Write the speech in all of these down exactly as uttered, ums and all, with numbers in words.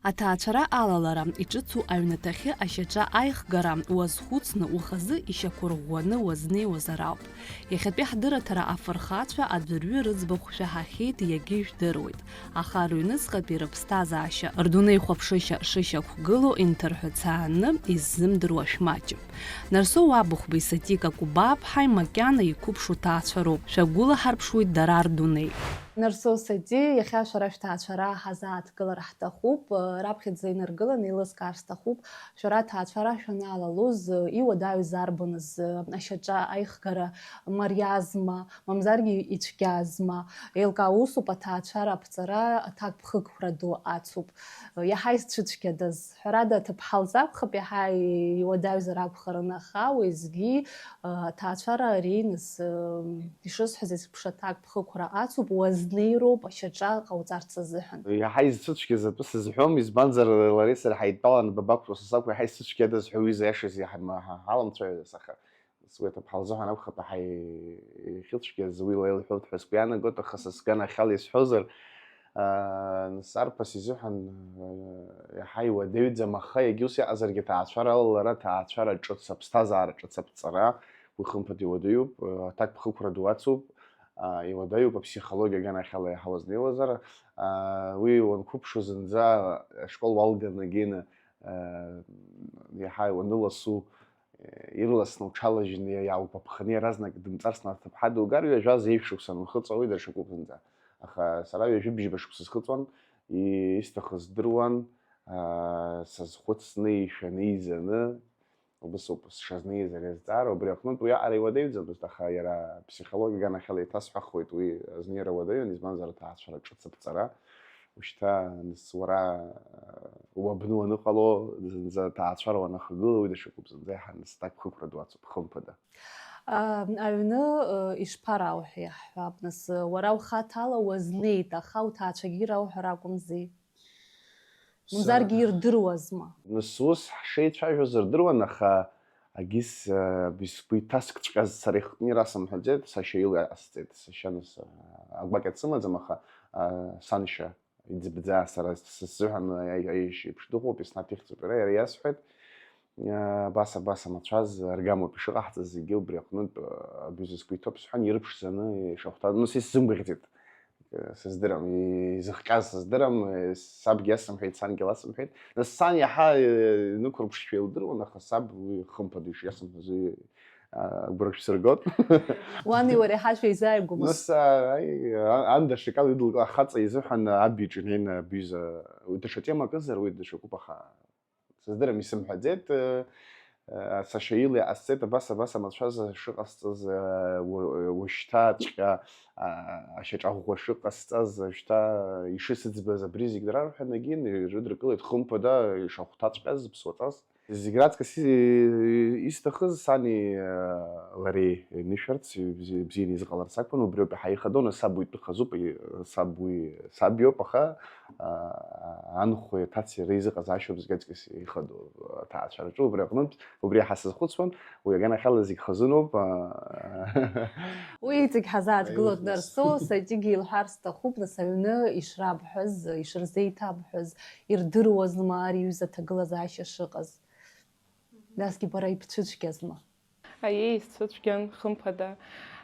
Аҭаацәара алалара, иҿыцу аҩнаҭахьы ашьаҿа аихгара, уазхәыцны, ухазы ишьақәырӷәӷәаны уазнеиуазар ауп. Иахьатәи ҳдырраҭара афырхацәа аӡәырҩы рыӡбахә шәаҳахьеит, иагьыжәдыруеит, аха рыҩныҵҟатәи рыԥсҭазаашьа, рдунеихәаԥшышьа шышьақәгылоу инҭырҳәцааны иззымдыруа шәмаҷым. Нарсоу Уабыхәбеи Сатика Кәыбаԥҳаи макьана иқәыԥшу ҭаацәароуп, шәагәылаҳарԥшуеит дара рдунеи. Нарсоу Сади, иахьа шәара шәҭаацәара ҳазааҭгылар ҳҭахуп, раԥхьаӡа инаргыланы еилыскаар сҭахуп, шәара аҭаацәара шәаналалоз, иуадаҩыз арбаныз, ашьаҿа аихгара мариазма, мамзаргьы ицәгьазма, еилкаау усуп, аҭаацәара аԥҵара аҭакԥхықәра ду ацуп. Иаҳа изцәыцәгьадаз, ҳәарада, аҭыԥҳа лзы акәхап иаҳа иуадаҩзар акәхарын, аха уеизгьы, а, аҭаацәара ари нас, ы, ишысҳәаз еиԥш аҭакԥхықәра ацуп, уазнеироуп ашьаҿа ҟауҵарц азыҳәан. Иаҳа изцәыцәгьаз атәы сызҳәом, избанзар, лареи сареи ҳаидтәалан ба бақәтәоу са сакәу иаҳа изцәыцәгьадаз ҳәа уи заиашаз иаҳа-, ҳа-, ҳаламцәажәаӡац, аха Сгәы иаҭыԥҳа лзыҳәан акәхап иаҳа ихьыцәгьаз, уи леилҳәоит ҳәа сгәы иаанагоит, аха са сганахьала исҳәозар, аа, нас арԥыс изыҳәан, аа, иаҳа иуадаҩӡам, аха егьа ус иҟазаргьы, аҭаацәара алалара, аҭаацәара ҿыц, аԥсҭазаара ҿыц аԥҵара, уи хымԥада иуадаҩуп, аҭакԥхықәра ду ацуп, аа, иуадаҩуп аԥсихологиа аганахьала иаҳа уазнеиуазар, аа, уи уанқәыԥшу зынӡа ашкол уалганы, аа, иаҳа уаныласу, ирласны уҽалажьны иа-, иааугәаԥханы иаразнак дымҵарсны аҭыԥҳа дугар, ҩажәа зеижә шықәса анхыҵуа, уи даҽакуп зынӡа. Аха сара ҩажәи бжьба шықәса схыҵуан, и-, исҭахыз здыруан, аа, сазхәыцны, ишәаны, изаны, убыс ауп сшазнеиз ари азҵаара, убри аҟнытә уиаҟара иуадаҩӡамызт, аха иара аԥсихологиа аганахьала еиҭасҳәахуеит, уи азнеира уадаҩын, избанзар, аҭаацәара ҿыц аԥҵара, Ушьҭа, нас, уара, уабну уаныҟало, зынӡа аҭаацәара уанахагыла, уи даҽакуп, зынӡа иаҳа, нас, аҭакԥхықәра ду ацуп, хымԥада. А, аҩны, ы, ишԥарауҳәеи, иаҳҳәап, нас, уара ухаҭала уазнеит, аха уҭаацәагьы ирауҳәар акәымзи? Са- Мамзаргьы ирдыруазма? Нас, ус ҳшеицәажәоз рдыруан, аха Агьыс, а, сгәы иҭаскҵәҟьаз сара ихтны ирасымҳәаӡеит, сашьа ила иҟасҵеит, сашьа нас, а, агәакьа дсымаӡам, аха, а, саншьа иӡбӡа сара сзыҳәан, а, а, аишьеиԥш дыҟоуп, еснагь ихьӡуп иара, иара иасҳәеит, а, абас, абас амацәаз аргамоуп ишыҟаҳҵаз зегьы, убри аҟнытә, а, абҩыза сгәы иҭоуп сҳәан, ирыԥшӡаны ишахәҭаз, ну, са исзымгәаӷьӡеит. Сыздырам, изыхҟьаз сыздырам, сабгьы иасымҳәеит, сангьы ласымҳәеит. Нас сан иаҳа, э, инықәырԥшшәа илдыруан, аха саб уи хымԥада ишиасымҳәаз уи, а, агәра шәсыргот. Уани уареи ҳашәа изааигәамызт? Нас, а, аи, а, ан даҽакала идылкыло ахаҵа изыҳәан аб иҿы инеины абҩыза, уи даҽа темак азар, уи даҽакуп, аха Сыздырам, исымҳәаӡеит, э, э, сашьа ила иҟасҵеит, абас, абас амацәаз шыҟасҵаз, э, уа-, уашьҭаҵәҟьа, а, ашьаҿа ӷәӷәа шыҟасҵаз, шьҭа ишысыӡбаз абри зегь дара рҳәан, егьин, ирыдыркылеит хымԥада ишахәҭаҵәҟьаз, ԥсуаҵас. Зегь раҵкыс и-, исҭахыз сани, э, лареи инышәарц, ибзи-, бзианы изыҟаларц акәын, убриоуп иаҳа ихадоу, нас саб уи дтәы хазуп, и-, саб уи саб иоуп, аха, а, анхәеи аҭацеи реизыҟазаашьоуп зегь аҵкыс ихадоу аҭаацәараҿы, убри аҟнытә, убри иаҳа сазхәыцуан, уи аганахьала зегь хазыноуп, а, Уи иҵегь ҳазааҭгылоит, Аиеи, Нарсоу, Сатигьы илҳәар сҭахуп, нас, аҩны ишрабҳәаз, ишырзеиҭабҳәаз, ирдыруазма ари иҩыза аҭагылазаашьа шыҟаз? Насгьы бара ибцәыцәгьазма? Аиеи, исцәыцәгьан, хымԥада.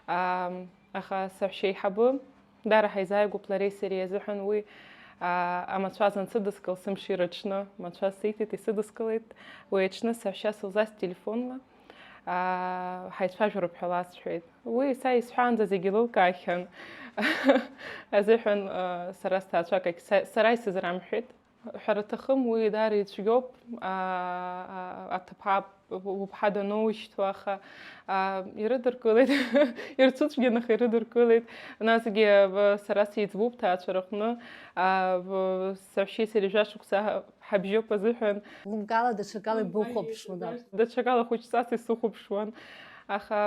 Ам, аха саҳәшьеиҳабы, даара ҳаизааигәоуп лареи сареи азыҳәан уи, а, амацәаз ансыдыскыл, сымшира аҽны, мацәаз сиҭеит, исыдыскылеит. Уи аҽны саҳәшьа сылзас телефонла, а, ҳаицәажәароуп ҳәа ласҳәеит. Уи са исҳәаанӡа зегьы лылкаахьан. Азыҳәан, а, сара сҭаацәак агь са-, сара исызрамҳәеит. Ҳәара аҭахым, уи даара ицәгьоуп, аа, аҭыԥҳа уԥҳа даноушьҭуа, аха, аа, ирыдыркылеит, ирцәыцәгьан, аха ирыдыркылеит. Насгьы, сара сеиҵбуп ҭаацәараҟны, аа, саҳәшьеи сареи жәа шықәса ҳабжьоуп азыҳәан. Гәымкала даҽакала ибыхәаԥшуан. Даҽакала хәыҷҵас исыхәаԥшуан, аха,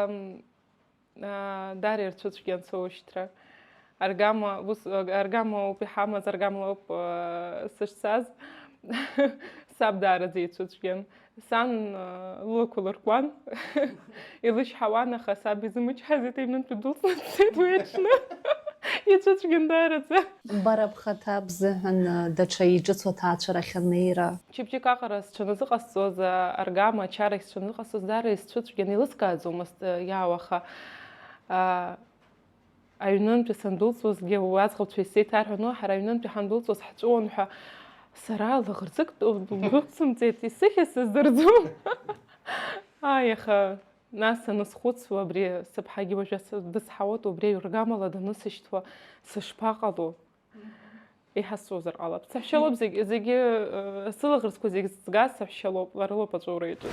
Аа, даара ирцәыцәгьан соушьҭра. Аргама, ус, аргамоуп иҳамаз, аргамала ауп, аа, сышцаз. Саб даараӡа ицәыцәгьан. Сан, аа, лылақәа лыркуан. Илышьҳауан, аха саб изымычҳазеит, аҩнынтәи дылҵны дцеит уи аҽны. Ицәыцәгьан даараӡа. Бара бхаҭа бзыҳәан даҽа иҿыцу аҭаацәарахь анеира? Чыԥчык аҟара сҽаназыҟасҵоз, аргама ачарахь сҽаназыҟасҵоз даара исцәыцәгьан, еилыскааӡомызт иаауа, аха аҩнынтәи сандәылҵуазгьы уи аӡӷабцәа исзеиҭарҳәон, ҳара аҩнынтәи ҳандәылҵуаз ҳҵәыуон ҳәа. Сара лаӷырӡык дәықәсымҵеит, исыхьыз сыздырӡом. Ааи, аха нас санысхәыцуа, абри сыԥҳагьы уажәы дыцҳауеит, убри аҩргамала данысышьҭуа сышԥаҟало? Иҳасуазар ҟалап. Саҳәшьа лоуп зегь, зегьы, сылаӷырӡқәа зегь зыҵгаз саҳәшьа лоуп, лара лоуп аҵәуара иаҿыз.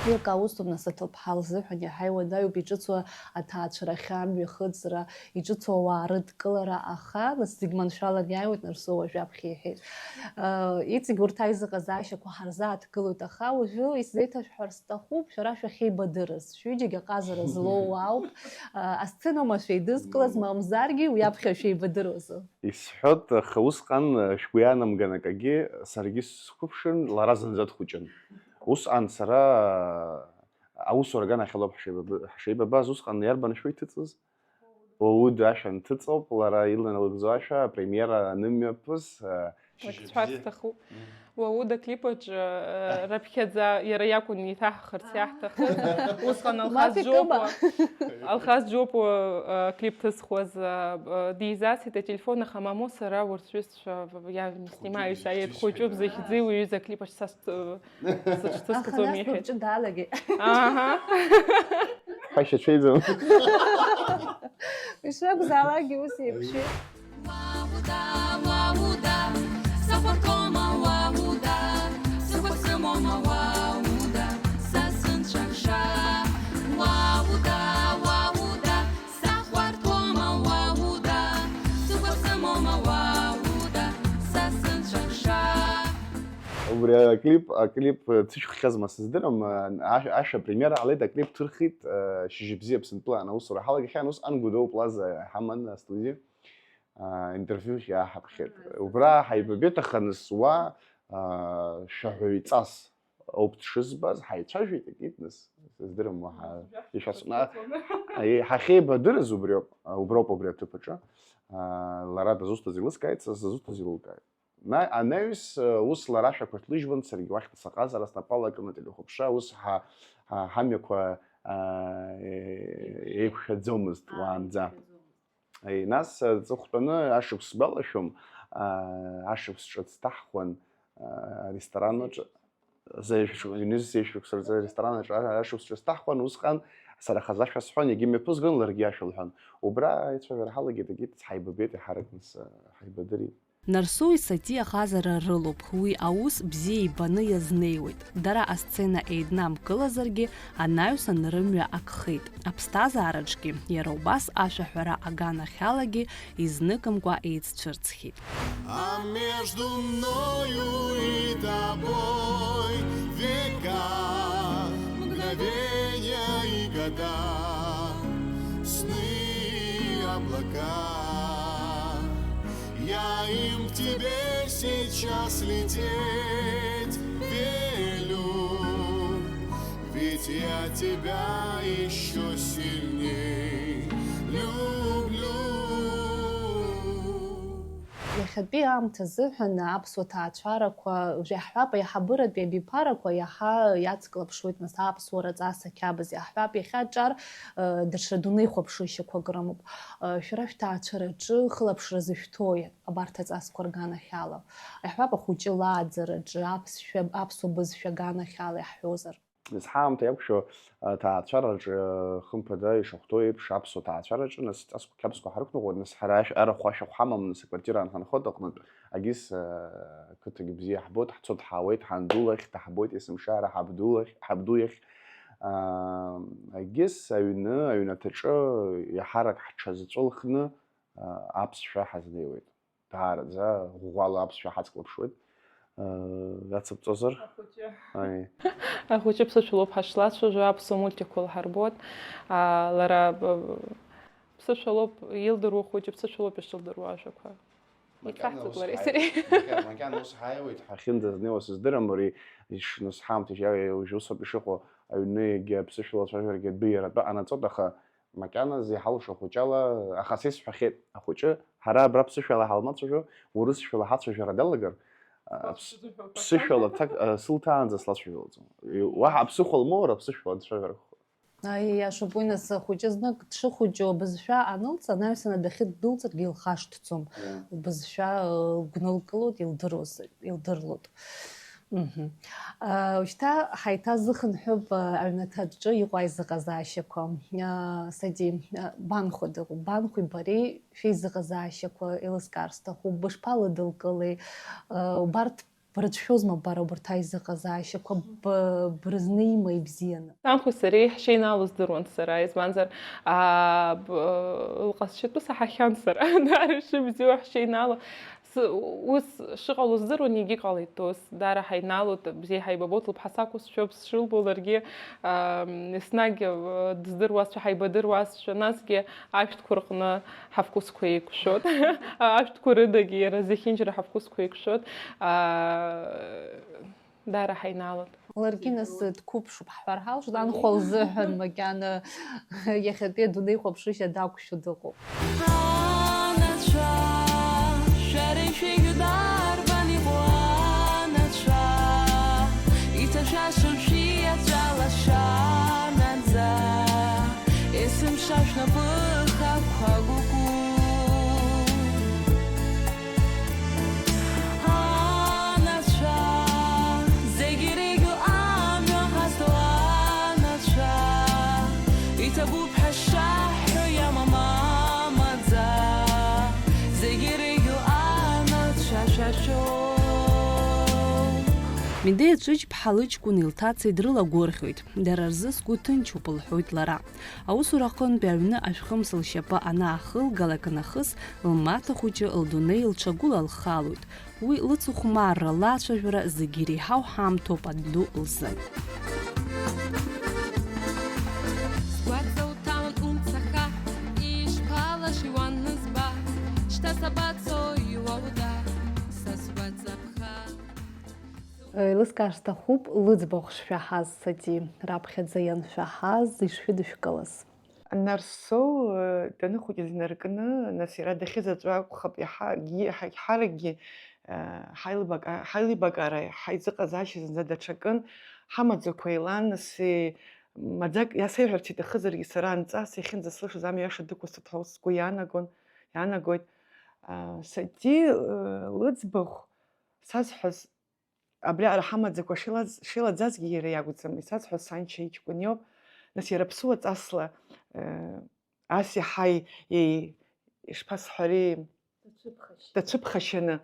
Ҩык аусҭоуп, нас, аҭыԥҳа лзыҳәан иаҳа иуадаҩуп иҿыцу аҭаацәарахьы амҩахыҵра, иҿыцу ауаа рыдкылара, аха, нас, зегь маншәалан иааиуеит, Нарсоу уажәы аԥхьа иҳәеит. Иҵегь урҭ аизыҟазаашьақәа ҳарзааҭгылоит, аха уажәы исзеиҭашәҳәар сҭахуп, шәара шәахьеибадырыз, шәҩыџьагьы аҟазара злоу уаауп, асцена ума шәеидызкылаз, мамзаргьы уи аԥхьа шәеибадыруазу? Исҳәоит, аха усҟан, шәгәы иаанамган акагьы, саргьы сқәыԥшын, лара зынӡа дхәыҷын. Усҟан сара аусура аганахьалоуп ҳшеибаб-, ҳшеибабаз, усҟан иарбан шәоу иҭыҵыз? Уауда ашәа нҭыҵоуп, лара иланалыгӡо ашәа, апремиера анымҩаԥыс, Уахьцәа сҭахуп. Уауда клипаҿ, э, раԥхьаӡа иара иакәын еиҭаҳхырц иаҳҭахыз. Усҟан Алхас Џьопуа, Алхас Џьопуа, э, клип ҭысхуаз, э, э, дизасит ателефон, аха мамоу сара урҭ сҩызцәа, я не снимаюсь, аиет хәыҷуп, захьӡи уи ҩыза аклипаҿ са сҭ-, э, сыҽҭысхӡом, иҳәеит. Аха нас быбжьы далагеит. Аҳа. Ҳәашьа ҽеиӡам. Ишакәзаалакгьы ус еиқәшәеит. Уауда, уауда, сахәарҭоума, уауда, сыхәа сымоума, уауда, са сынцәахша. Уауда, уауда, сахәарҭоума, уауда, сыхәа сымоума, уауда, са сынцәахша. Убри аклип, аклип цәышәххьазма сыздырам, ашәа, ашәа апремиера ҟалеит, аклип ҭырхит, шьыжьбзиа Аԥсынтәылан аусура ҳалагахьан, усҟан Гәдоу Плаза ҳаман астудиа. Аа, интервиухь иааҳаԥхьеит. Убра ҳаибабеит, аха нас уа, аа, шәаҳәаҩҵас ауп дшызбаз, ҳаицәажәеит, егьит, нас, сыздырам, уаҳа ишәасҳәа-, аи, ҳахьеибадырыз убриоуп, уброуп, убри аҭыԥ аҿы. Аа, лара дызусҭаз еилыскааит, са сзусҭаз еилылкааит. На-, анаҩс, ус лара ашәақәа ҭлыжьуан, саргьы уахь саҟазара снапала акын ателехәаԥшра, ус ҳа-, ҳа-, ҳамҩақәа, аа, е-, еиқәшәаӡомызт уаанӡа. Аи, нас, аҵыхәтәаны ашықәс сгәалашәом, аа, ашықәс ҿыц сҭаҳхуан, аа, аресторан аҿы. Зеижә-, ҩнызқь зеижә шықәса рзы аресторан аҿы а-, ашықәс ҿыц сҭаҳхуан, усҟан сара хазы ашәа сҳәон, егьи мҩаԥызгон, ларгьы ашәа лҳәон. Убра аицәажәара ҳалагеит, егьи ҳаибабеит, иҳаракны с-, ҳаибадырит. Нарсоуи Сатиа хазара рылоуп, уи аус бзиа ибаны иазнеиуеит. Дара асцена еиднамкылазаргьы, анаҩсан рымҩа акхеит. Аԥсҭазаараҿгьы иара убас ашәаҳәара аганахьалагьы изныкымкәа еиццәырҵхьеит. А между мною и тобой века, мгновения и года, сны и облака. Я им к тебе сейчас лететь велю, ведь я тебя ещё сильней люблю. Иахьатәи аамҭа азыҳәан аԥсуа ҭаацәарақәа, иаҳҳәап, аиҳабыратәи абиԥарақәа иаҳа иацклаԥшуеит, нас, аԥсуара ҵас ақьабз. Иаҳҳәап, иахьа аҿар, э, даҽа дунеихәаԥшышьақәак рымоуп. Э, шәара шәҭаацәараҿы хылаԥшра зышәҭои абарҭ аҵасқәа рганахьала? Иаҳҳәап, ахәыҷы лааӡараҿы, аԥсшәа, аԥсуа бызшәа аганахьала иаҳҳәозар. Зҳаамҭа иақәшәо аҭаацәараҿы, хымԥада, ишахәҭоу еиԥш, аԥсуа ҭаацәараҿы, нас, ҵасқәа қьабзқәа ҳарықәныҟәоит, нас, ҳара ашә-, арахә ашәахә ҳамам, нас, аквартира анҳанхоит аҟнытә, агьыс, а, қыҭагь бзиа ҳбоит, ҳцоит, ҳаауеит, ҳанду лахь, даҳбоит есымша ара ҳабду лахь, ҳабду иахь. А, агьыс аҩны, аҩнаҭаҿы иаҳарак ҳҽазҵәылхны, а, аԥсшәа ҳазнеиуеит. Даараӡа ӷәӷәала аԥсшәа ҳацклаԥшуеит. Э, иацыбҵозар? Ахәыҷы. Аи. Ахәыҷы ԥсышәа лоуп ҳашлацәажәо, аԥсуа мультикқәа лҳарбоит. Аа, лара, б-, ԥсышәа лоуп илдыруа, ахәыҷы ԥсышәа лоуп ишылдыруа ажәақәа. Макьана Ицаҳҵоит ус лареи ҳаи-, сареи. Макьа-, макьана ус ҳаиуеит, ҳахьынӡазнеиуа сыздырам, ари ишнысҳамҭ, ижьа-, уажә усоуп ишыҟоу, аҩны егьа ԥсышәала ацәажәарагьы адәы иаратәы анаҵоит, аха макьаназы иҳалшо ахәыҷала, аха са исҳәахьеит, ахәыҷы, ҳара абра ԥсышәала ҳалмацәажәо, урысшәала ҳацәажәара далагар, а, ԥс-, ԥсышәала ҭак, а, сылҭаанӡа слацәажәалаӡом. Уаҳа аԥсыхәа лмоур, аԥсышәала дцәажәар акәхоит. Аиеи, иашоуп, уи нас ахәыҷы знык дшыхәыҷу абызшәа анылҵ, анаҩсаны дахьыддәылҵыргьы илхашҭӡом. Иа. Лбызшәа, э, гәнылкылоит, илдыруаз, илдырлоит. Мгм. А, шьҭа ҳаиҭазыхынҳәып, а, аҩнаҭаҿы иҟоу аизыҟазаашьақәа. А, Сади, а, банхәа дыҟоуп, банхәи бареи шәеизыҟазаашьақәа еилыскаар сҭахуп, бышԥалыдылкылеи, а, убарҭ брыцәшәозма бара убарҭ аизыҟазаашьақәа, б-, брызнеима ибзианы? Санхәеи сареи ҳшеинаало здыруан сара, избанзар, а, б-, лҟазшьатәы саҳахьан сара, даара ишыбзиоу ҳшеинаало. С-, ус шыҟало здыруан, егьыҟалеит ус. Даара ҳаинаалоит, бзиа ҳаибабоит, лыԥҳа сакәызшәоуп сшылбо ларгьы, ам, еснагь, а, дыздыруазшәа, ҳаибадыруазшәа, насгьы ашәҭқәа рҟны ҳавкусқәа еиқәшәоит. Ашәҭқәа рыдагьы иара зехьынџьара ҳавкусқәа еиқәшәоит. А, даара ҳаинаалоит. Ларгьы нас дқәыԥшуп, ҳҳәар ҳалшоит, анхәа лзыҳәан макьана иахьатәи адунеи хәаԥшышьа дақәшәо дыҟоуп. Анацәа, шәара ишәеиӷьу дарбан иҟоу анацәа? Иҭашәашам шәи аҵәа лашанаӡа, есымша шәнапы хақәа гәыгәуп. Анацәа, зегь иреиӷьу амҩа ҳазҭо анацәа, иҭабуп ҳәа шаҳҳәо иамам амаӡа, зегь иреиӷьу анацәа шәаҿоуп. Медеиа Ҷыҷ-ԥҳа лыҷкәыни лҭацеи дрылагәырӷьоит, дара рзы сгәы ҭынчуп, лҳәоит лара. Аусура аҟынтәи аҩны ашәхымс лшьапы анаахылгалак нахыс, лмаҭа хәыҷы лдунеи лҽагәылалхалоит. Уи лыцыхәмарра, лацәажәара зегьы иреиҳау ҳамҭоуп адәы ду лзы. Сгәаҵа уҭалан умцахааит, ишԥалашеи уанызба, шьҭа сабацои уауда, са сгәаҵа ԥха. Еилыскаар сҭахуп, лыӡбахә шшәаҳаз, Сади, раԥхьаӡа ианшәаҳаз, ишшәыдышәкылаз. Нарсоу, э, даныхәыҷыз инаркны, нас иара дахьызаҵәу акәхап, иаҳагьы, ҳа-, ҳаракгьы, э, ҳаилибака-, ҳаилибакаара, ҳаизыҟазаашьа зынӡа даҽакын, ҳамаӡақәа еилан, нас, э, маӡак иасеиҳәарц иҭахызаргьы, сара анҵас иахьынӡасылшоз амҩа иаша дықәысҵоит ҳәа ус сгәы иаанагон, иаанагоит. А, Сади, э, лыӡбахә сазҳәаз, абриаҟара ҳамаӡақәа шилаӡ-, шилаӡазгьы иара иакәӡам, исазҳәо саншьа иҷкәын иоуп. Нас иара ԥсуа ҵасла, э, ас иаҳа и-, ишԥасҳәари, дацәыԥхашьаны,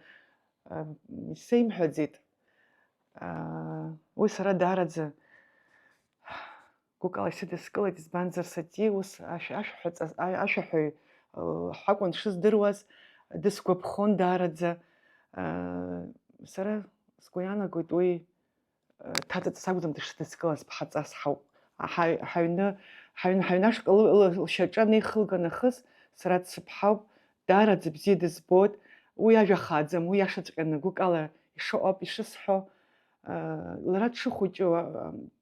э, исеимҳәаӡеит. Э, уи сара даараӡа гәыкала исыдыскылеит, избанзар, Сади ус ашә-, ашәаҳәаҵас-, а-, ашәаҳәаҩ, э, ҳакәын шыздыруаз, дысгәаԥхон даараӡа. Э, сара сгәы иаанагоит, уи, э, ҭаҵаҵас акәӡам дышдыскылаз, ԥҳаҵас ҳауп. Ҳаҩ-, ҳаҩны, ҳаҩны, ҳаҩны ашҟа ла-, ла-, лшьаҿа анеихылга нахыс, сара дсыԥҳауп, даараӡа бзиа дызбоит, уи ажәа хааӡам, уи иашаҵәҟьаны гәыкала ишыҟоуп ишысҳәо. Лара дшыхәыҷу,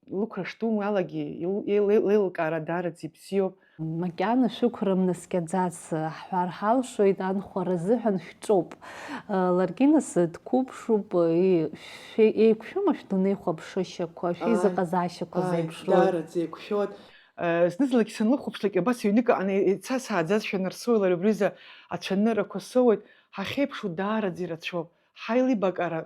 лықәра шдумоу алагьы ил-, еил-, еилылкаара даараӡа ибзиоуп. Макьана шәықәра мнаскьаӡац ҳҳәар ҳалшоит, анхәа рзыҳәан шәҿоуп. Ларгьы нас дқәыԥшуп, и-, шәе-, еиқәшәома шәдунеи хәаԥшышьақәа, шәеизыҟазаашьақәа, ааи, зеиԥшроу? Даараӡа еиқәшәоит. Зны-зынлагьы санлыхәаԥшлак, абас ҩнык аҟны еица сааӡазшәа Нарсои лареи убризы ацәаныррақәа соуеит, ҳахьеиԥшу даараӡа ирацәоуп. Ҳаилибакаара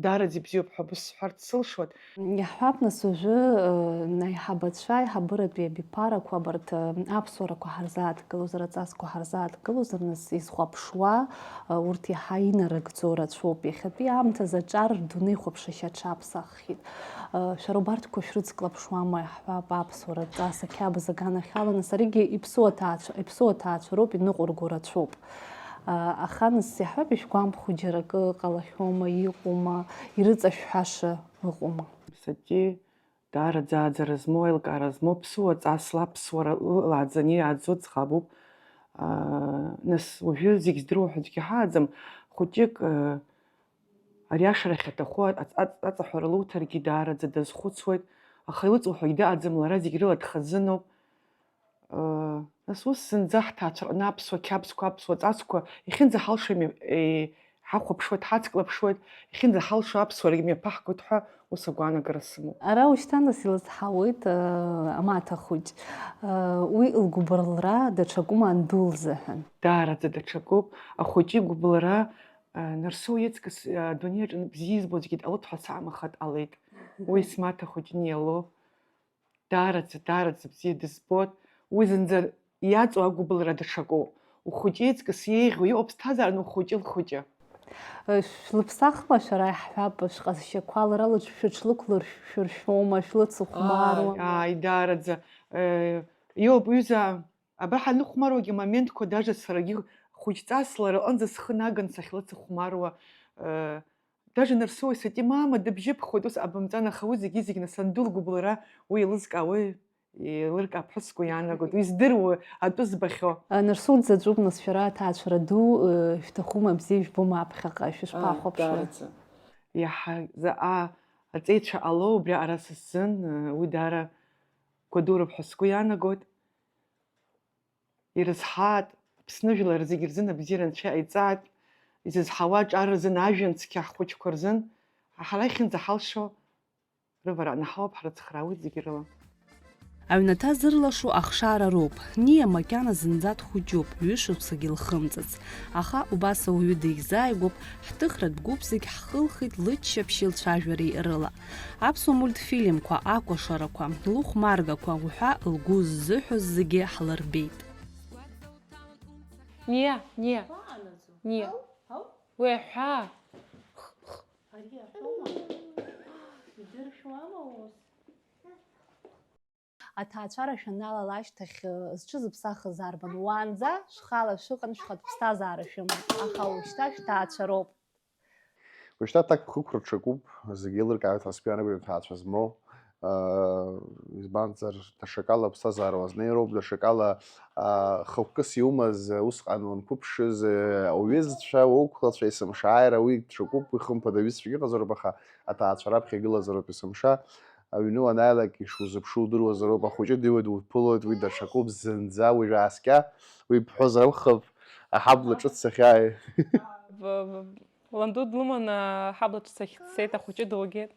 Даараӡа ибзиоуп ҳәа убыс сҳәарц сылшоит. Иаҳҳәап, нас, уажәы, э, аиҳабацәа, аиҳабыратәи абиԥарақәа абарҭ, э, аԥсуарақәа ҳарзааҭгылозар, аҵасқәа ҳарзааҭгылозар, нас, изхәаԥшуа, э, урҭ иаҳа инарыгӡо рацәоуп. Иахьатәи аамҭазы аҿар рдунеихәаԥшышьа аҽаԥсаххьеит. Э, шәара убарҭқәа шәрыцклаԥшуама, иаҳҳәап, аԥсуара аҵас ақьабз аганахьала, нас, аригьы иԥсуа ҭаацәа, иԥсуа ҭаацәа роуп, иныҟәырго рацәоуп. Аха, нас, иаҳҳәап, ишәгәамԥхо џьара акы ҟалахьоума, иҟоума, ирыҵашәҳәаша ыҟоума? Саргьы даараӡа ааӡара змоу, аилкаара змоу, ԥсуа ҵасла аԥсуара лааӡаны иааӡо ӡӷабуп. Нас уажәы зегь здыруа ҳәа аӡәгьы ҳааӡам, хәыҷык, ариашарахь аҭаху аҵ-, аҵ-, аҵаҳәара луҭаргьы даараӡа дазхәыцуеит, аха илыҵуҳәагь дыҟаӡам, лара зегь рыла дхазыноуп. Нас ус зынӡа ҳҭаацәа рҟны аԥсуа қьабзқәа, аԥсуа ҵасқәа иахьынӡаҳалшо ими-, е-, ҳахәаԥшуеит, ҳацклаԥшуеит, иахьынӡаҳалшо аԥсуарагь мҩаԥаҳгоит ҳәа ус агәаанагара сымоуп. Ара ушьҭа нас илызҳауеит, э, амаҭа хәыҷ. Э, уи лгәыбылра даҽакума анду лзыҳәан? Даараӡа даҽакуп. Ахәыҷы игәыбылра, э, Нарсоу иаҵкыс, э, адунеи аҿы бзиа избо аӡәгьы дҟалоит ҳәа саамаха дҟалеит. Уи смаҭа хәыҷы Ниало. Даараӡа, даараӡа бзиа дызбоит. Уи зынӡа иаҵоу агәыбылра даҽакоуп. Ухәыҷы иаҵкыс еиӷьу иҟоу ԥсҭазааран ухәыҷы лхәыҷы. Шәлыԥсахма шәара, иаҳҳәап, шәҟазшьақәа лара лыҿ-, шәыҽлықәлыршәыршәома, шәлыцыхәмаруама? Ааи, ааи, даараӡа. Э, иоуп, ҩыза, абра ҳаныхәмаруагьы моментқәа, даже саргьы хәыҷҵас лара лҟынӡа схы наган сахьлыцыхәмаруа, э, Даже Нарсоу исатиа мама дыбжьыԥхоит, ус ҟабымҵан, аха уи зегьы-зегь нас анду лгәыбылра, уи еилызкаауеи, еилыркаап ҳәа сгәы иаанагоит, уи здыруа атәы збахьоу. А, Нарсоу дзаҵәуп, нас, шәара аҭаацәара ду, э, шәҭахума, бзиа ижәбома аԥхьаҟа, шәышԥахәаԥшуеи? Даараӡа. Иаҳа заҟа аҵеицәа ҟало убри аҟара са сзын, э, уи даара гәадуроуп ҳәа сгәы иаанагоит. Ирызҳаат, Аԥсны жәлар зегьы рзын абзиара Анцәа иҟаиҵааит, изызҳауа аҿар рзын, ажәҩан цқьа ҳхәыҷқәа рзын, ҳара иахьынӡаҳалшо рывара анаҳауап, ҳрыцхраауеит зегьы рыла. Аҩнаҭа зырлашо ахшара роуп. Ниа макьана зынӡа дхәыҷуп, ҩышықәсагьы лхымҵыц. Аха убас ауаҩы дихьзааигәоуп, ҳҭыхратә гәыԥ зегь ҳхылхит лыччаԥшьи лцәажәареи рыла. Аԥсуа мультфильмқәа, акәашарақәа, лыхәмаргақәа уҳәа лгәы ззыҳәоз зегьы ҳлырбеит. Ниа, Ниа. Ниа. Уи аҳәаа. Ари аҳәоума? Идыршәуама ус? Аҭаацәара шәаналала ашьҭахь, э, зҽызыԥсахыз арбан? Уаанӡа шәхала шәыҟан, шәхатә ԥсҭазаара шәыман, аха уажәшьҭа шәҭаацәароуп. Уажәшьҭа аҭак хықәра ҽакуп, зегьы еилыркааит ҳәа сгәы иаанагоит аҭаацәа змоу. Аа, избанзар, даҽакала аԥсҭазаара уазнеироуп, даҽакала, аа, хықәкыс иумаз, усҟан уанқәыԥшыз, ауҩызцәа, уқәлацәа, есымша ааира, уи ҽакуп, уи хымԥада аҩызцәагьы ыҟазароуп, аха аҭаацәа раԥхьа игылазароуп есымша. Аҩны уанааилак ишузыԥшу удыруазароуп, ахәыҷы дыҩуеит, уԥылоит, уи даҽакуп, зынӡа уажә ааскьа, уи бҳәозар акәхап, аҳабла ҿыц сахьааи. Б-, б-, ланду длыманы аҳабла ҿыц ахь дцеит, ахәыҷы дылгеит.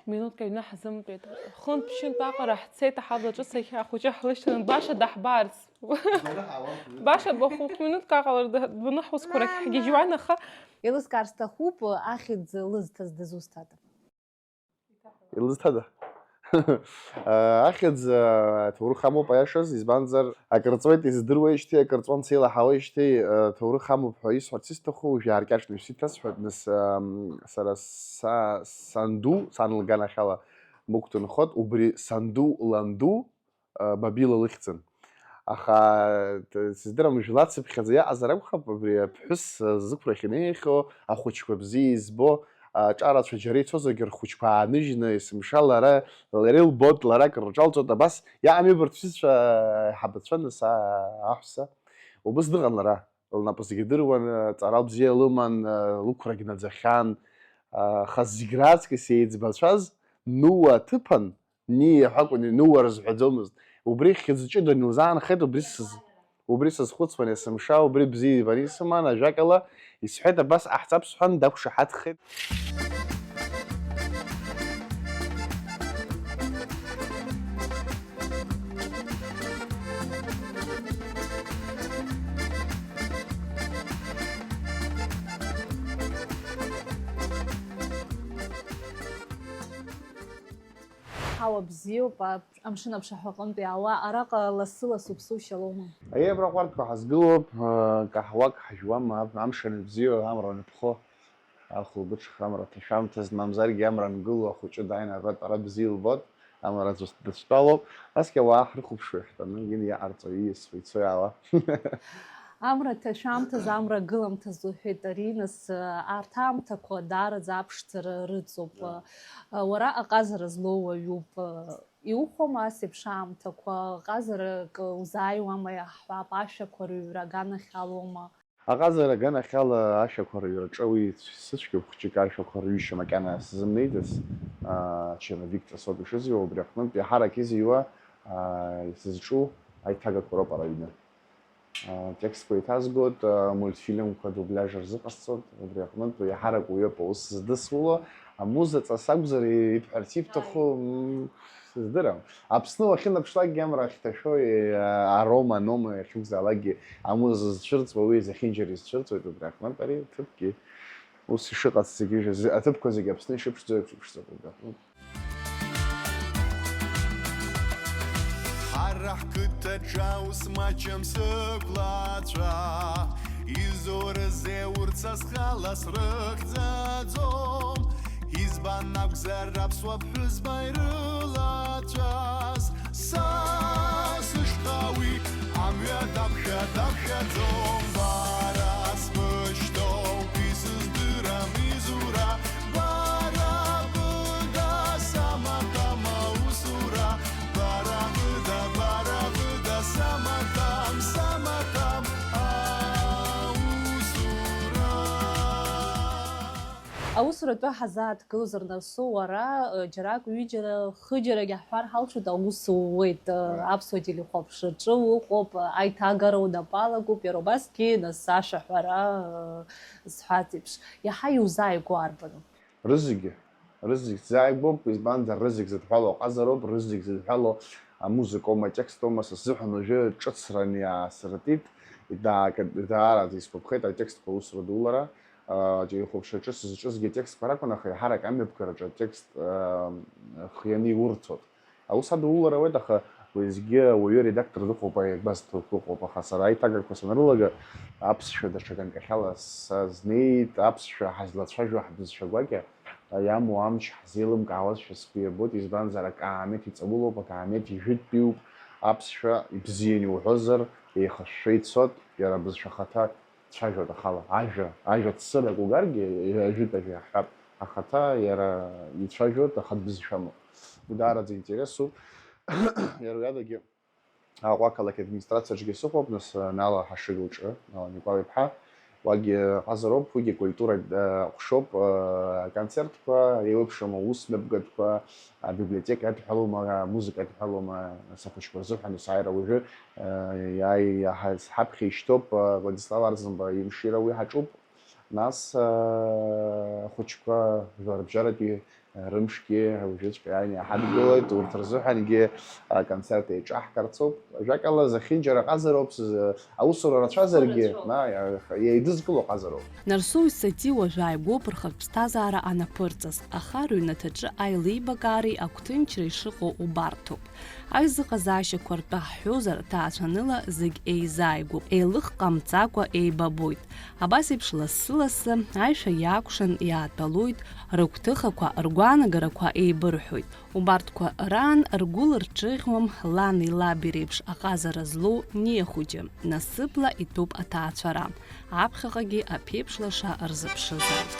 Минуҭк аҩны ҳзымтәеит. Хынтә-ԥшьынтә аҟара ҳцеит аҳабла ҿыц ахь, ахәыҷы ҳлышьҭан, баша даҳбарц. Баша бахәык минуҭк аҟалар дбаны ҳусқәа рахь ҳгьежьуан, аха. Еилыскаар сҭахуп, ахьӡ лызҭаз дызусҭада? Илызҭада? Ахьӡ, аҭоурых амоуп, аиашаз, избанзар, акыр ҵуеит, издыруеижьҭеи, акыр ҵуан сеилаҳауеижьҭеи, аҭоурых амоуп ҳәа исҳәарц исҭаху, уажә иааркьаҿны ишәсиҭасҳәап, нас, ам, сара са-, санду, сан лганахьала мықә дынхоит, убри санду ланду, а, Бабила лыхьӡын. Аха, т-, сыздырам, жәлацыԥхьаӡа иаҟазар акәхап, абри аԥҳәыс, а, зықәрахь инеихьоу, ахәыҷқәа бзиа избо, аҿарацәа џьара ицозаргьы рхәыҷқәа ааныжьны, есымша лара, лара илбоит, лара акыр лҿалҵоит, абас иаами убарҭ сҩызцәа, аиҳабацәа, нас, а, аҳәса. Убыс дыҟан лара, лнапы зегьы дыруан, ҵара бзиа лыман, лықәрагь наӡахьан, аха зегь раҵкыс еиҵбацәаз Нуа аҭыԥан, Ниа ҳәа акәын, Нуа рызҳәаӡомызт. Убри хьӡ ҷыдан илзаанхеит, убри сыз-, убри сазхәыцуан есымша, убри бзиа ибаны исыман, ажәакала, исҳәеит, абас ҟаҳҵап сҳәан, дақәшаҳаҭхеит. Ҳауа бзиоуп, а-, амшын аԥшаҳәаҟынтә иаауа, араҟа лассы-лассы уԥсушьа лоума? Аиеи, абра аҟәардәқәа ҳазгылоуп, э, каҳуак ҳажәуам, ам-, амш анбзиоу, амра анԥхо, ахәылбыҽха амра аҭашәамҭаз, мамзаргьы амра ангыло ахәыҷы дааины аӷа атәара бзиа илбоит, амра аӡә дыцәтәалоуп, насгьы ауаа ҳрыхәаԥшуа иахьтәаны, ин иаҟарҵо, ииасуа, ицо иаауа. Амра ҭашәамҭаз, амра гыламҭаз, лҳәеит ари, нас, арҭ аамҭақәа даараӡа аԥшӡара рыҵоуп. Да. Уара аҟазара злоу уаҩуп. Иухәома ас еиԥш аамҭақәа? Ҟазарак узааиуама, иаҳҳәап, ашәақәа рыҩра аганахь алоума? Аҟазара аганахьала ашәақәа рыҩраҿы уи сыцәгьоуп, хәыҷык ашәақәа рҩышьа макьана сзымнеиӡац, аа, аченовик ҵасоуп ишызиуа, убри аҟнытә иаҳарак изиуа, аа, сызҿу аиҭагақәа роуп ара аҩны. Атекстқәа еиҭазгоит, амультфильмқәа дубляж рзыҟасҵоит, убри аҟнытә иаҳарак уаҩуп аус здысуло, амуза ҵас акәзар, ибҳәарц ибҭаху, мм, сыздырам. Аԥсны уахьынаԥшлакгьы амра ахьҭашәо, е, арома, нома иахьықәзаалакгьы амуза зцәырҵуа, уи зехьынџьара изцәырҵуеит, убри аҟнытә ари ҭыԥгьы ус ишыҟац зегьы, аҭыԥқәа зегьы Аԥсны ишыԥшӡоу еиԥш иԥшӡоуп, убри аҟнытә. Ҳара ҳқыҭаҿы аус маҷым сықәлацәа, изурызеи урҭ са схала срыхьӡаӡом? Избан акәзар аԥсуа ԥҳәызба ирылацәаз? Са сышҟа уи амҩа дақәшәа, дақәшәаӡом, бара сбышьҭоуп, исыздырам изура. Бара быда самаҭәам аусура, бара быда, бара быда самаҭәам, самаҭәам аусура. Аусуратәы ҳазааҭгылозар, Нарсу, уара, ы, џьарак, ҩыџьара, хыџьарагьы ҳҳәар ҳалшоит, аус ууеит, ы, Right. Аԥсуа телехәаԥшраҿы уҟоуп, ы, аиҭагара унапы алакуп, иара убасгьы, нас, ашәаҳәара, ы, зҳәаз еиԥш, иаҳа иузааигәоу арбану? Рызегьы, рызегь сзааигәоуп, избанзар, рызегь зыдҳәалоу аҟазароуп, рызегь зыдҳәалоу амузыкоума, атекстоума, са сзыҳәан уажәы ҿыцран иаасыртит, даа-, даараӡа исгәаԥхеит атекстқәа аусура дулара, а, телехәаԥшраҿы сызҿызгьы атекстқәа ракәын, аха еиҳарак амҩаԥгараҿы атекст, а, хианы иурцот. Аус адулара ауеит, аха уеизгьы ауаҩы редактор дыҟоуп, аиагәазҭо дыҟоуп, аха сара аиҭагақәа санрылага, аԥсшәа даҽа ганкахьала сазнеит, аԥсшәа ҳазлацәажәо ҳбызшәа гәакьа иамоу амч ҳзеилымкаауазшәа сгәы иабоит, избанзар, акаамеҭ иҵаулоуп, акаамеҭ ижәытәтәиуп, аԥсшәа ибзиан иуҳәозар, еихышәшәа ицот, иара абызшәа ахаҭа цәажәоит ахала. Ажәа, ажәа цырак угаргьы, ажәытә ажәа иаҳҳәап, ахаҭа иара ицәажәоит, ахатә бызшәа амоуп. Уи даараӡа интересуп. Иара уи адагьы, Аҟәа ақалақь администрациаҿгьы сыҟоуп, нас, Нала Ҳашыг лҿы, Нала Никәал-иԥҳа. Уагьы ҟазароуп, уигьы культуратә, э, ҟәшоуп, э, аконцертқәа, еиуеиԥшым аус мҩаԥгатәқәа, абиблиотека адҳәалома, амузыка адҳәалома, сахәыҷқәа рзыҳәан есааира уажәы, э, иааи-, иаҳа-, ҳаԥхьа ишьҭоуп, э, Владислав Арӡынба имшира уи ҳаҿуп. Нас, э, ахәыҷқәа жәларбжьаратәи, э, рымшгьы уажәыҵәҟьа иааины иҳадгылоит, урҭ рзыҳәангьы, э, аконцерт еиҿаҳкаарцоуп. Ажәакала, зехьынџьара ҟазароуп, сыз-, аусура рацәазаргьы, Рацәоуп. на, иа-, еидызкыло ҟазароуп. Нарсоу исаҭи уажә ааигәоуп рхатә ԥсҭазаара анаԥырҵаз, аха рыҩнаҭаҿы аилибакаареи агәҭынчреи шыҟоу убарҭоуп. Аизыҟазаашьақәа ртәы ҳҳәозар, ҭаацәаныла зегь еизааигәоуп, еилых ҟамҵакәа еибабоит. Абас еиԥш лассы-лассы аишәа иаакәшан иаатәалоит, рыгәҭыхақәа, ргәаанагарақәа еибырҳәоит. Убарҭқәа раан ргәы лырҿыӷьуам лани лаби реиԥш аҟазара злоу Ниа хәыҷы, насыԥла итәуп аҭаацәара. Аԥхьаҟагьы аԥеиԥш лаша рзыԥшызааит.